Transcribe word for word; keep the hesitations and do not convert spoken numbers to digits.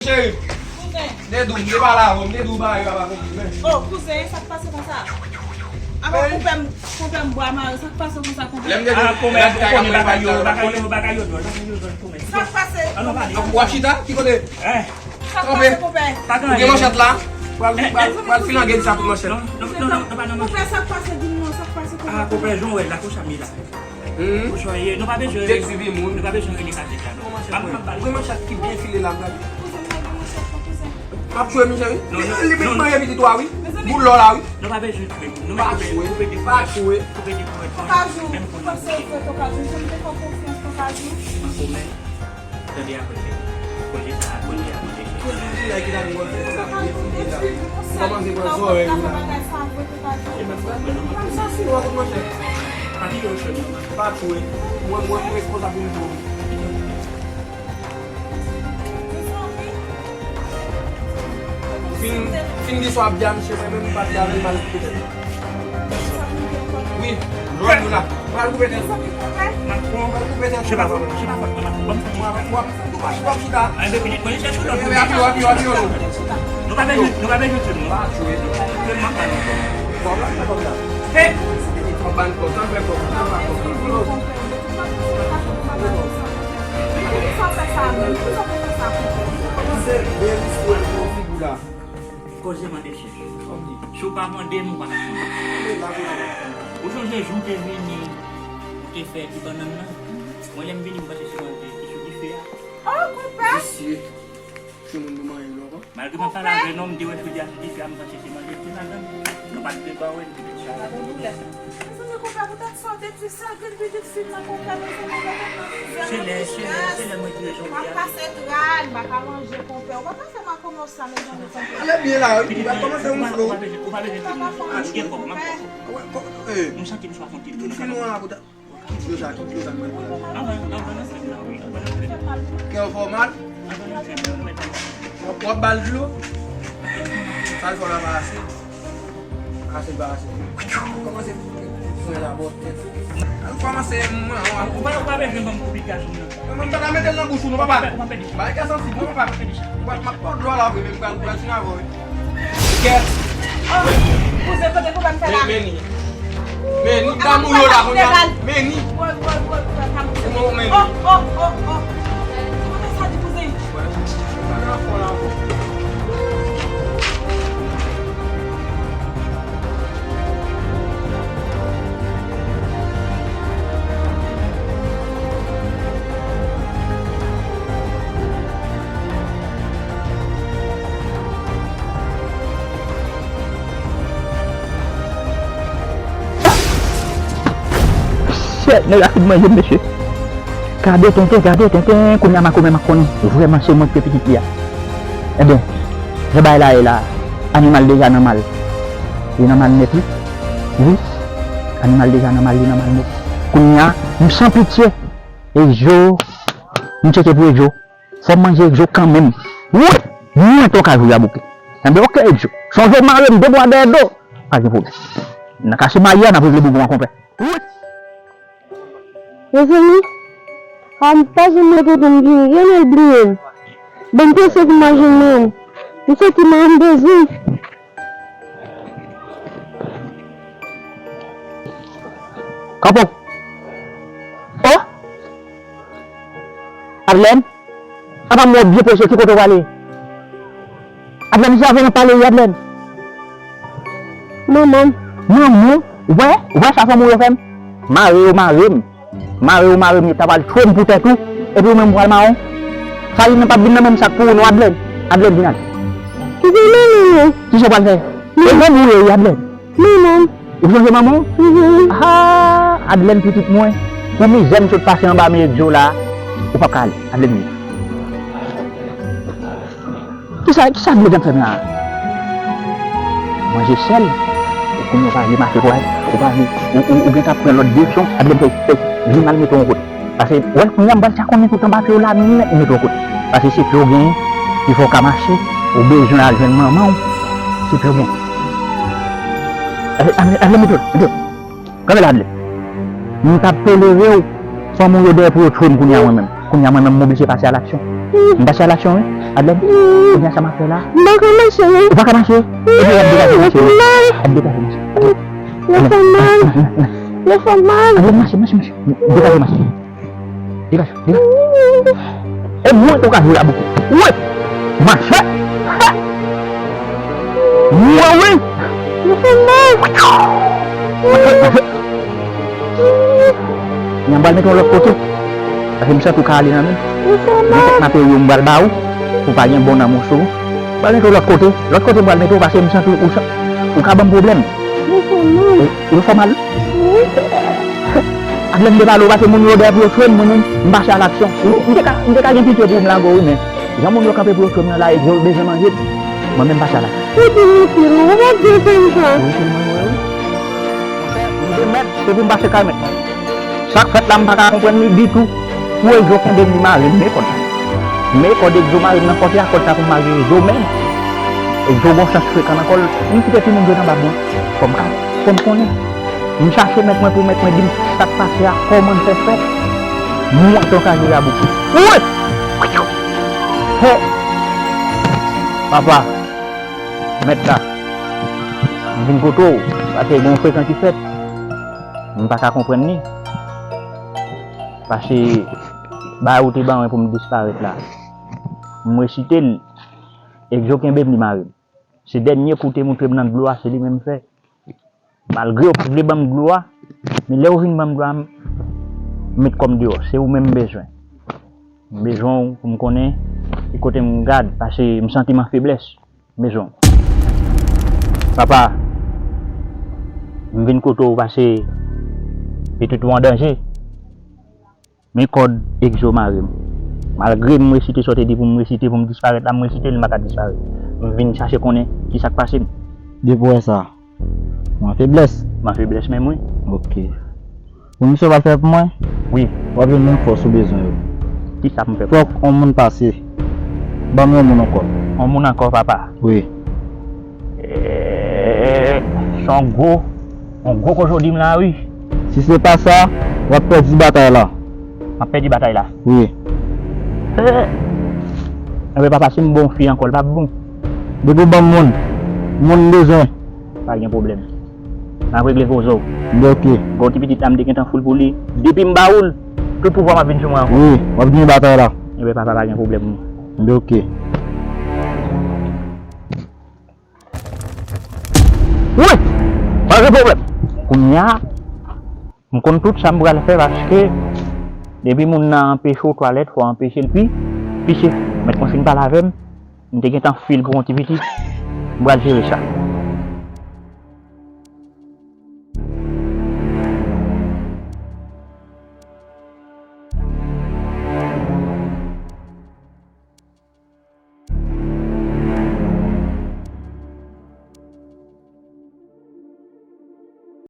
Cheri, kouzen, m te di w, m te pale avè w, m te di w bagay yo ap akonpli, men. Oh, kouzen, sa k pase konsa? Apa konpè m, konpè m bwa mare, sa k pase konsa, konpè? Lè m te di w, ah, konpè, ou konnen bagay yo, bagay yo, bagay yo dwòl, bagay yo dwòl, konpè. Sa k pase? An nou pale. W ap chita? Ki kote? Eh. Sa k pase, konpè? Ou gen manchèt la? Pral, pral, pral filange sa pou manchèt. Non, non, non, non, non, pa nan manchèt. Konpè, sa k pase, di m non, sa k pase, konpè? Ah, konpè, jan w wè la, konsa m ye la. Hmm? Ou chwaye, nou pa bezwen, nou pa bezwen rele kazèk la, non. Ou gen manchèt ki byen file la, gade. Kouzen, mwen gen manchèt, kouzen. M ap tchwe m, cheri. Non, non, li met manje pitit ou a, wi. Boul lò la, wi. Nou pa bezwen tchwe. Nou pa tchwe, pa tchwe. Tokajou, ou panse ou fè Tokajou? Jan m te fè w konfyans, Tokajou. Mwen pwomèt. Tande apre, cheri. Koze sa a, koze a, koze cheri. Koze ki la ki ta gen wòl fè sa, byen fini la. Ou kòmanse pran zòrèy ou la. E mwen frè mwen, non. Mwen sa si ou a kout manchèt. Pa di yo cheri, non. Pa tchwe. Mwen, mwen, mwen responsab pou m tchwe. Fin, fin di sa w ap di a misye, mwen menm m pa di avè l, m al koupe tèt. Wi, lòt moun ap pral koupe tèt. Pral koupe tèt. Se pa fòt, se pa fòt mwen, Macron. Ban m fouti chita. W ap, w ap, w ap chita. Enben, pitit mwen, chèche lòt moun. Apiye, apiye, apiye. Nou pa bezwen, nou pa bezwen tchwe m, non. Pa tchwe. Tchwe m, m ap pale ankò. Bon, w ap fè kòb la. Hey! W ap ban kòb, sa m fè kòb, sa m fè kòb. Poukisa w fè sa menm? Poukisa w fè sa konpè? Kòmanse bèl istwa nan figi w la. Koze mande chèf. Si w pa mande m, ou pa ka konnen. Ou sonje jou w te vini, ou te fè ti bannann nan? Mwen, lè m vini, m panse se manje ki sou dife a. Oh, konpè! Visye. Se moun pou manje l ankò. Malgre m ap pale avè nou, m te wè chodi a sou dife a, m panse se manje ki ladan l. Nou pa t prepare l, petèt sa. Mezanmi, konpè, poutèt sa w te di sa, grenn pitit fi m nan, konpè, mezanmi, gade nan mizè, nan trisyès. Se lè, se lè, se lè mwen di w jodi a. M ap pase tray, m pa ka manje, konpè. Ou pa ka fè m akomosa, mezanmi, konpè. Ale byen la, wi. Li pral kòmanse yon flo. Ou pa bezwen, ou pa bezwen di m non. Ou gen kòb, m ap ba w kòb. Wè, kò, eh. M santi m swa fon ti dlo nan men w. Kit fino a, poutèt. Kit fino a, kit fino a, mwen, mwen. Anvan, anvan, anvan, anvan. Kè w fè w mal? W ap, w ap ba l dlo? Sa l fè w la pa ase? Ase l pa ase. Ou kòmanse fè la bò tèt. Ou kòmanse, mwen, ou pa, ou pa bezwen ban m koupi gason nan. Mwen, mwen pa ta mete l nan bouch ou non, papa. Ou pa pèdi chan. Bagay ka santi bon, papa. Ou pa pèdi chan. Ou pa, m ap pran dlo a la vre, men m pral, m pral fin avè w, wi. Kè. Oh, kouzen, kote kouzen m fè la? Men, men ni. Men ni, damou yo la, kounye a. Men ni. Wòy, wòy, wòy, wòy, damou. Ou men ni. Oh, oh, oh, oh. Kote sa di kouzen? Wè. Sa nan fò la, bon. Shit, nèg la fin manje m, mesye. Gade tenten, gade tenten, kounye a makomè m ap konn vrèman se mwen ki te pitit li a. Ebyen, jan bagay la ye la, animal deja nan mal. Li nan mal nèt, wi. Wi, animal deja nan mal, li nan mal nèt. Kounye a, m san pitye. Egzo, m tcheke pou Egzo. Fò m manje Egzo kanmenm. Wi, mwen Tokajou a bouke. Ebyen, oke, Egzo. Sonje w mare m de bwa dèyè do. Pa gen pwoblèm. N a kase mayi a, n ap regle bougon an, konpè. Wi. Mezanmi, a m pa janm rete pou m vini, genlè l bliye m. Bon, m prese pou m al jwenn manman m. M santi manman m bezwen m. Kanpo. Oh! Adlèn? Apa m wè w byen prese, ki kote w prale? Adlèn, se avè w m ap pale wi, Adlèn. Manman m. Manman w? Ou wè? Ou wè sa fanm ou yo fè m? Mare yo mare m. Mare yo mare m, yo ta pral tchwe m pou tèt ou. Epi ou menm ou pral mawon. Sa vin nan p ap vin nan menm sak pou ou non, Adlèn. Adlèn, vin al. Kite manman m non. Kisa w pral fè? E manman w ye wi, Adlèn. Manman m. Ou sonje manman w? Mhm. Ah, Adlèn pitit mwen. Pou mizè m sot pase anba men Egzo la, ou p ap ka ale. Adlèn vini. Kisa, kisa Adlèn ap fè m la? Manje sèl. Ou konnen ou pa vle mache pou al. Ou pa vle, ou, ou, ou gentan pran lòt direksyon. Adlèn fè, fè, vin al mete w yon kote. Paske, wè, kounye a m pral fè konnen tout anba pye w la nèt, m mete w kote. Paske se pye w genyen ki fè w ka mache, ou bezwen al jwenn manman w, se pye w genyen. Ale, ale, ale, mete w, mete w. Kanpe la, Adlèn. M t ap tolere w, fanm ou yo dèyè pou yo tchwe m kounye a mwen menm. Kounye a mwen menm, m oblije pase a laksyon. M pase a laksyon, wi. Adlèn, kounye a sa m ap fè la? M pa ka mache, non. Ou pa ka mache? Ebyen, w ap degaje mache. Yo fè m mal. W ap degaje mache. Yo fè m mal. Yo fè m mal. Adlèn, mache, mache, mache. Degaje mache. Degaje, degaje. E mwen ou ka jwe la bokou. Wi. Mache. Mwen wi. Yo fè m mal. Mache, mache. Mwen pral mete w lòt kote. Paske m santi w ka ale nan men m. Gen kèk materyal m pral ba ou. Ou pa gen bon nan moso. M pral mete w lòt kote. Lòt kote m pral mete w paske m santi ou, ou ka ban m pwoblèm. Yo fè mal. Yo fè mal. Wi. Adlèn, m te pale w paske moun yo dèyè pou yo tchwe m, mwen menm, m pase a laksyon. M te ka, m te ka gen pitye pou m lage w wi, men jan moun yo kanpe pou yo tchwe m nan lari, yo bezwen manje m. Mwen menm, m pase a laksyon. Ou di m itil, ou pa t dwe fè m sa. Ou itil mwen, wi, wi. Monchè, m te mèt, se pou m pase kay mèt. Sa k fèt la, m pa ka konprann li ditou. Pou Egzo kenbe m, li mare m, men kòd la. Men kòd Egzo mare m nan kòd la, kòd sa pou m mare Egzo menm. Egzo gon chans frekan nan kò l. M kite timoun jwe nan bab mwen. Fò m ka, fò m konnen. M chache mèt mwen pou mèt mwen di m sa k pase a, kòman l fè fèt. Mwen tonkaje la bouk. Wi! Ho! Papa, mèt la, m vin kote w, paske gen yon frekan ki fèt. M pa ka konprann li. Paske bagay ou te ban mwen pou m disparèt la, m resite l, Egzo kenbe m, li mare m. Se dènye kou w te montre m nan dlo a, se li menm m fè. Malgre w pa t vle ban m dlo a, men lè w vin ban m dlo a, m met kò m deyò. Se ou menm m bezwen. M bezwen w pou m konnen ki kote m gad, paske m santi m an feblès. M bezwen w. Papa, m vin kote w paske pitit ou an danje. Men kòd Egzo mare m. Malgre m resite sa w te di pou m resite, pou m disparèt la, m resite l, m pa ka disparèt. M vin chache konnen kisa k pase m. Depi w wè sa, ou an feblès. M an feblès menm wi. Ok. Pou misye w pral fè pou mwen? Wi. W ap jwenn menm fòs ou bezwen yo. Kisa pou m fè pou ou? Fòk yon moun pase. Ban m yon moun ankò. Yon moun ankò, papa? Wi. Eh, se yon gwo, yon gwo koze w di m la wi. Si se pa sa, w ap pèdi batay la. M ap pèdi batay la? Wi. Eh. Enben papa, si m ba w fi ankò, l p ap bon? Depi w ban m moun, moun m bezwen. Pa gen pwoblèm. N ap regle koze w. Enben ok. Gon ti pitit la m te gentan foul pou li. Depi m ba ou l, tout pouvwa m ap vin sou mwen ankò. Wi, w ap gen batay la. Enben papa, pa gen pwoblèm non. Enben ok. Wi! Pa gen pwoblèm. Kounye a, m konn tout sa m pral fè paske depi moun nan anpeche w twalèt, fò w anpeche l pi, pise. Mèt mwen fin pale avè m, m te gentan fil pou yon ti pitit. M pral jere sa.